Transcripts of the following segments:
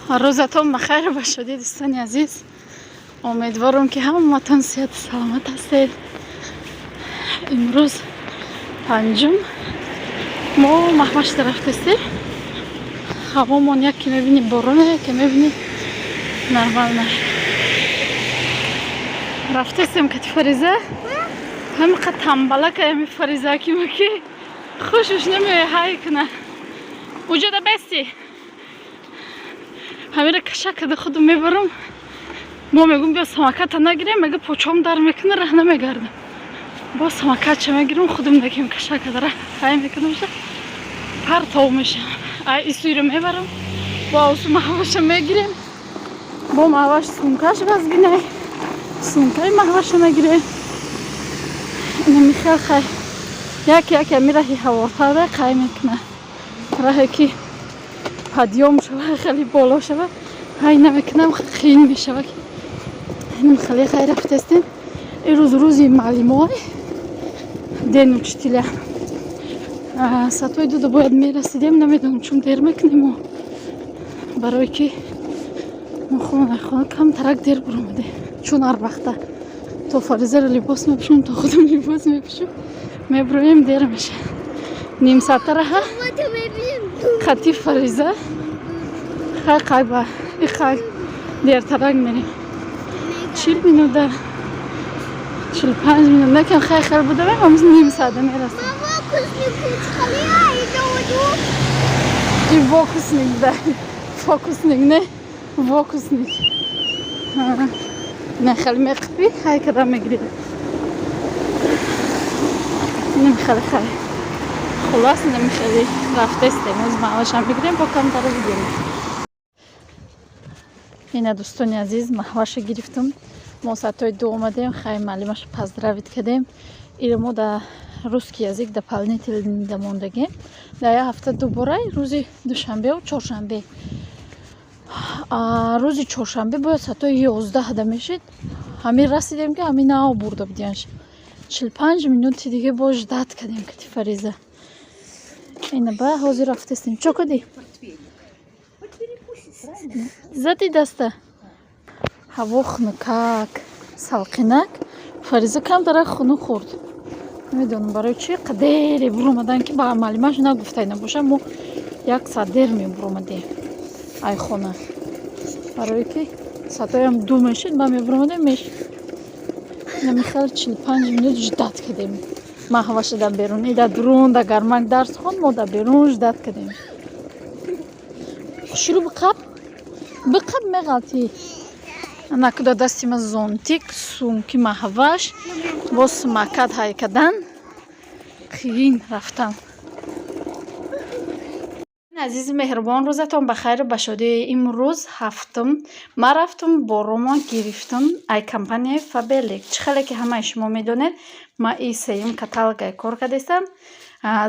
Рӯзатон бахайр бошадӣ, дӯстони азиз. Умедворам, ки ҳаматон сиҳату саломат ҳастед. Имрӯз панҷум, мо Маҳвашда рафтастем. Ҳавомон яке мебинӣ бороне, яке мебинӣ нормально. Рафтастем кати Фариза. Ҳамиқа тамбалака ами Фариза кима, ки хушуш намеояд ҳай куна. Уҷода бести. Ҳамира каша када худум мебарам. Мо мегум, биё самоката нагирем, мега, почом дар мекуна, раҳ намегардам. Бо самокатча мегирам, худум дагим каша када раҳ ҳай мекунамша, партов мешам. Ай исуйро мебарам, бо усу Маҳваша мегирем, бо Маҳваш сумкаш вазгинай, сумкаи Маҳваша мегирем. Инамихел хай, яке яке ами раҳи ҳавортарда қай мекуна, раҳе ки подъём шава, хеле боло шава, ҳай намекунам, қиин мешава. Инам хеле хай рафтастем. Ирӯз рӯзи муаллимой, день учителя. Соатҳои 2-да бояд мерасидем, намедонам чун дер мекунем, барое ки мо хона камтарак дер буромадем, чун ҳар вақта то Фаризаро либос мепӯшам, то худам либос мепӯшам, мебуроем, дер меша. Ним соата раҳа хати Фариза хай қайба иқай дертарак мерем, 40 минут дар 45 минут накам хай хел будавем, ҳамз ним соата мерасем. И фокусник да, фокусник не, фокусник не, хеле меқипи, хай када мегирӣ. Инам хеле хай. Хулос, инам хеле рафтестем. Оз Маҳвашам бигирем, бо камтара видео. Ина, дӯстони азиз, Маҳваша гирифтум. Мо соатҳои 2 омадем, хай муаллимаша поздравить кардем. Иро мо да русский язык дополнительный да мондагем. Дар як ҳафта дубора, рӯзи душанбеу чоршанбе. Рӯзи чоршанбе бояд соатҳои 11 да мешид. Ҳамин расидем, ки ҳамин нав бурда будиянш. 45 минути диге боз ждать кардем кати Фариза. Ина ба ҳозир рафтестем. Чо кардӣ? Зади даста. Ҳаво хунукак, салқинак. Фариза камтарак хунук хӯрд. Намедонам барои чӣ қадере буромадан, ки ба муаллимаш нагуфтай набошад, мо як соат дер мебуромадем ай хона. Барое ки соатҳоям 2 мешид, ба мебуромадем, мешид. Намихел 45 минут ждать кардем. Маҳваша дар берун, и дар дурун дар гармак дарс хонд, мо дар берун ждать кардем. Шурӯъ биқаб, биқаб, меғалтӣ. Анакуда дасти ма зонтик, сумки Маҳваш, бо самокат ҳай кардан қиин рафтан. Азизи меҳрубон, рӯзатон ба хайру ба шодӣ. Имрӯз ҳафтум, ман рафтум, боромон гирифтум ай компанияи Фаберлик. Чӣ хеле ки ҳамаи шумо медонед, ман и сеюм каталогай кор кардастам,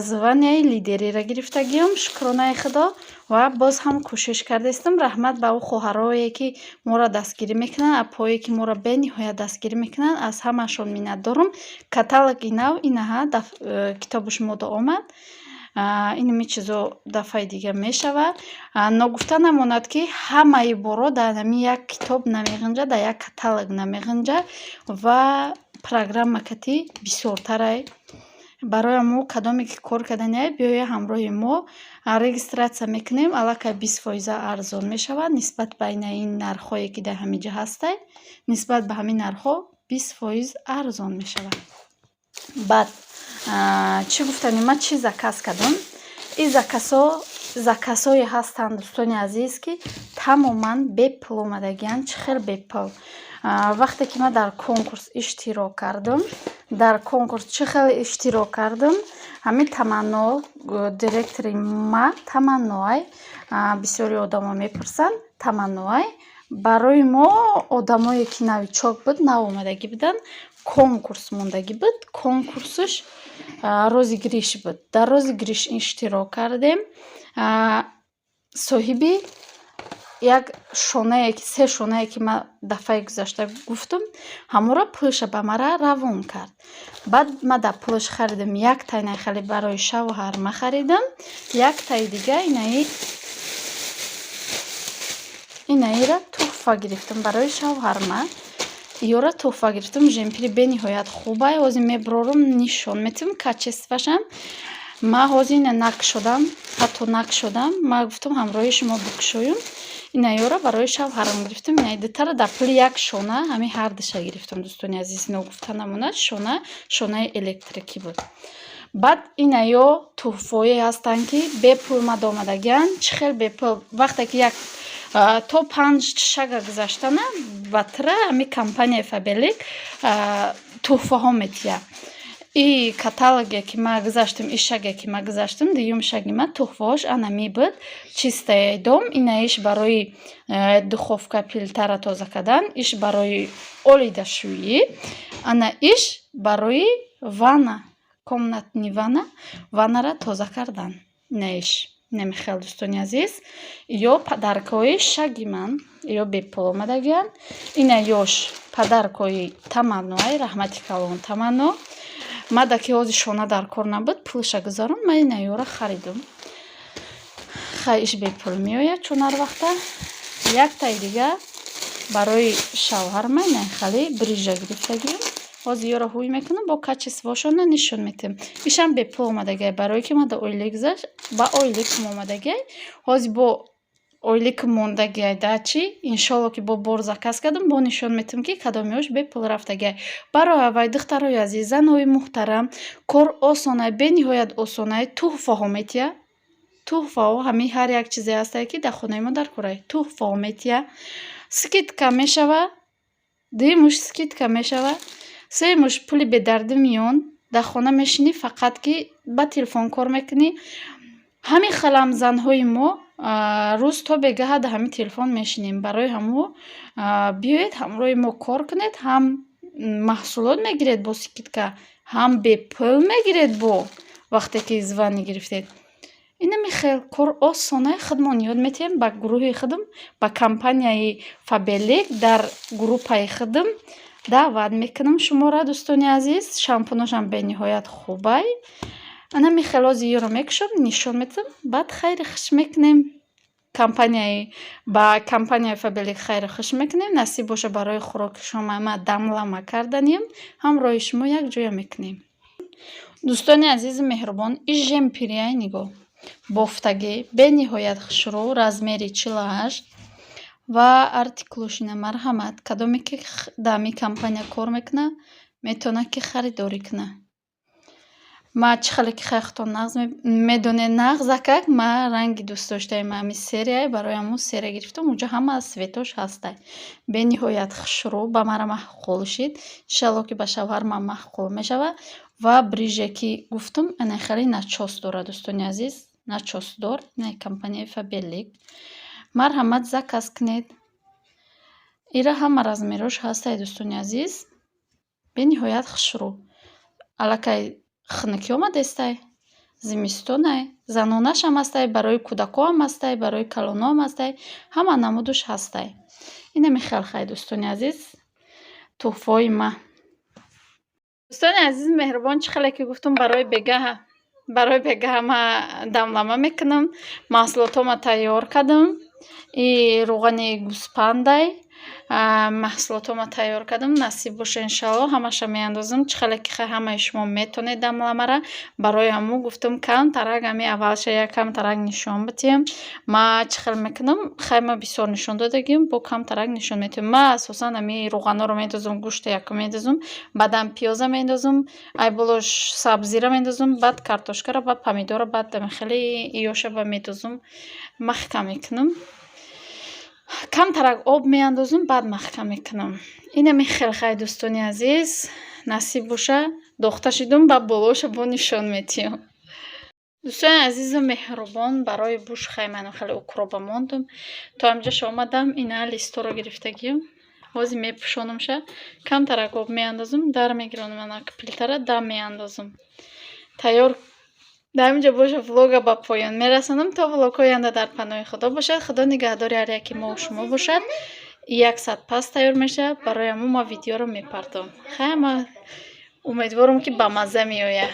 званияи лидериро гирифтагиам, шукронаи Худо, ва боз ҳам кӯшиш кардастам. Раҳмат ба ӯ хоҳарое, ки моро дастгирӣ мекунанд, апое, ки моро бениҳоят дастгирӣ мекунанд, аз ҳамаашон миннатдорум. Каталоги нав инаҳа китоби шумода омад. Инами чизо дафъаи дига мешавад. Ногуфта намонад, ки ҳамаи боро дар ҳамин як китоб намеғинҷад, дар як каталог намеғинҷад ва программа кати бисёртарай. Барои мо кадоме ки кор карданиай, биёя ҳамроҳи мо регистрация мекунем, аллакай 20 фоиза арзон мешавад нисбат ба ин нархҳое, ки дар ҳамин ҷо ҳастай, нисбат ба ҳамин нархҳо 20% арзон мешавад. Баъд чӣ гуфтанем, ман чӣ заказ кардам? Ин заказҳо заказҳое ҳастанд, дӯстони азиз, ки тамоман бепул омадагианд. Чӣ хел бепул? Вақте ки ман дар конкурс иштирок кардам, дар конкурс чӣ хел иштирок кардам? Ҳамин Таманно, директори ма Таманноай, бисёри одамо мепурсанд, Таманноай барои мо, одамое ки новичок буд, нав омадагӣ буданд, конкурс мондагӣ буд. Конкурсаш розыгрыш буд. Дар розыгрыш иштирок кардем. Соҳиби як шонае, се шонае, ки ман дафъаи гузашта гуфтам, ҳамонро пулаша ба мара равон кард. Баъд ман дар пулаш харидам як тайнаи хеле барои шавҳарма харидам, як таи дига инаи Инаира туҳфа гирифтам барои шавҳарма. Ёра туҳфа гирифтам. Жемпири бениҳоят хубай. Ҳозир мебарорам, нишон метиҳам качествашам. Ма ҳозир ина накшодам, ҳатто накшодам. Ма гуфтам, ҳамроҳи шумо бикушоюм. Ина ёра барои шавҳарам гирифтам. Ина дутара дар пули як шона, ҳамин ҳардуша гирифтам, дӯстони азиз. Ногуфта намонад, шона, шонаи электрикӣ буд. Баъд ина ё туҳфое ҳастанд, ки бепул мада омадагианд. Чӣ хел бепул? Вақте ки як то панҷ шага гузаштана ба тира ҳамин компанияи Фаберлик туҳфаҳо метиҳад. И каталоге, ки ма гузаштам, и шаге, ки ма гузаштам, дуюм шаги ма туҳфаҳош анами буд. Чистый дом, инаиш барои духовка, плитара тоза кардан, иш барои олидашӯӣ, ана иш барои ванна, комнатный ванна, ваннара тоза кардан. Инаиш намихел, дӯстони азиз, ё подаркҳои шаги ман, ё бепул омадагианд. Ина ёш подаркҳои Таманноай, раҳмати калон, Таманно. Мада ки ҳозир шона дар кор набуд, пулша гузарон, ман ина ёра харидум. Хай, иш бепул меояд, чун ҳар вақта. Яктаи дига барои шавҳарма ина хеле брижа гирифтагиам. Ҳозир ёро ҳуй мекунам, бо качествошона нишон метиҳам. Ишам бепул омадагиай, барое ки мада ойлик гузашт, ба ойликам омадагиай. Ҳозир бо ойликам мондагиай дачи, иншолло, ки бо бор заказ кардам, бо нишон метиҳам, ки кадомиҳош бепул рафтагиай. Барои аввай, духтарои азиз, занои муҳтарам, кор осонай, бениҳоят осонай, туҳфаҳо метиҳад. Туҳфаҳо ҳамин ҳар як чизе ҳастае, ки дар хонаи мо дар корай. Туҳфаҳо метиҳад. Скидка мешава, дуюмуш скидка мешава, сеюмуш пули бедардӣ миён, дар хона мешинӣ, фақат ки ба телефон кор мекунӣ. Ҳамин хелам занҳои мо рӯз то бегаҳа дар ҳамин телефон мешинем. Барои ҳамо биёед, ҳамроҳи мо кор кунед, ҳам маҳсулот мегиред бо скидка, ҳам бепул мегиред, бо вақте ки звание гирифтед. Инами хел кор осона, худмон ёд метиҳем ба гурӯҳи худам, ба компанияи Фаберлик дар группаи худам даъват мекунам шуморо, дӯстони азиз. Шампуношам бениҳоят хубай. Анами хел ҳозир ёро мекушам, нишон метиҳам, баъд хайри хуш мекунем. Компанияи ба компанияи Фаберлик хайру хуш мекунем. Насиб боша, барои хӯроки шумо ма дамлама карданем, ҳамроҳи шумо якҷоя мекунем. Дӯстони азизу меҳрубон, иш жемпирияй, нигоҳ, бофтагӣ бениҳоят хушрӯ, размери 48 ва артикулошина. Марҳамат, кадоме ки дар ҳамин компания кор мекунад, метавонад, ки харидорӣ кунад. Ма чӣ хеле ки худтон нағз медонед, нағз акак, ма ранги дӯстдоштаи ма ҳамин серый, барои ҳамун серый гирифтам. Унҷо ҳама цветош ҳастай. Бениҳоят хушрӯ, ба мара маъқул шид. Иншалло, ки ба шавҳармам маъқул мешавад. Ва бриже, ки гуфтам, ана хеле начёс дорад, дӯстони азиз, начёсдор, ина компанияи Фаберлик. Марҳамат, заказ кунед. Ира ҳама размерош ҳастай, дӯстони азиз. Бениҳоят хушрӯ. Аллакай хунукӣ омадестай, зимистонай, занонашам ҳастай, барои кӯдакҳоам ҳастай, барои калонҳоам ҳастай, ҳама намудуш ҳастай. Инами хел хай, дӯстони азиз, туҳфаҳои ма. Дӯстони азизи меҳрубон, чӣ хеле ки гуфтам, барои бегаҳа ма дамлама мекунам. Маҳсулотҳома тайёр кардам. И рӯғани гӯспандай, маҳсулотҳома тайёр кардам. Насиб боша, иншалло, ҳамаша меандозам. Чӣ хеле ки ҳамаи шумо метонед дамламара, барои ҳамун гуфтам, камтарак ҳамин аввалша як камтарак нишон бидиҳем. Ма чӣ хел мекунам? Хай, ма бисёр нишон додагим, бо камтарак нишон медиҳем. Ма асосан ҳамин рӯғанҳоро меандозам, гӯшта якум меандозам, баъдан пиёза меандозам, ай болош сабзира меандозам, баъд картошкаро, баъд помидорро, баъд хеле ёшаба медозам, маҳкам мекунам. Камтарак об меандозам, баъд маҳкам мекунам. Инами хел хай, дӯстони азиз, насиб боша, дохта шидум, баъд болоша бо нишон метиҳам. Дӯстони азизу меҳрубон, барои буш хай ман хеле укроба мондум. То ҳамҷоша омадам, ина листҳоро гирифтагиам. Ҳозир мепӯшонамша, камтарак об меандозам, дар мегиронам, анак плитара дам меандозам. Тайёр дар ҳаминҷо боша, влога ба поён мерасонам. То влогҳои оянда дар паноҳи Худо бошад. Худо нигаҳдори ҳар яки мову шумо бошад. Як соат пас тайёр мешавад, барои ҳамун ман видеоро мепартом. Хай, ма умедворам, ки ба мазза меояд.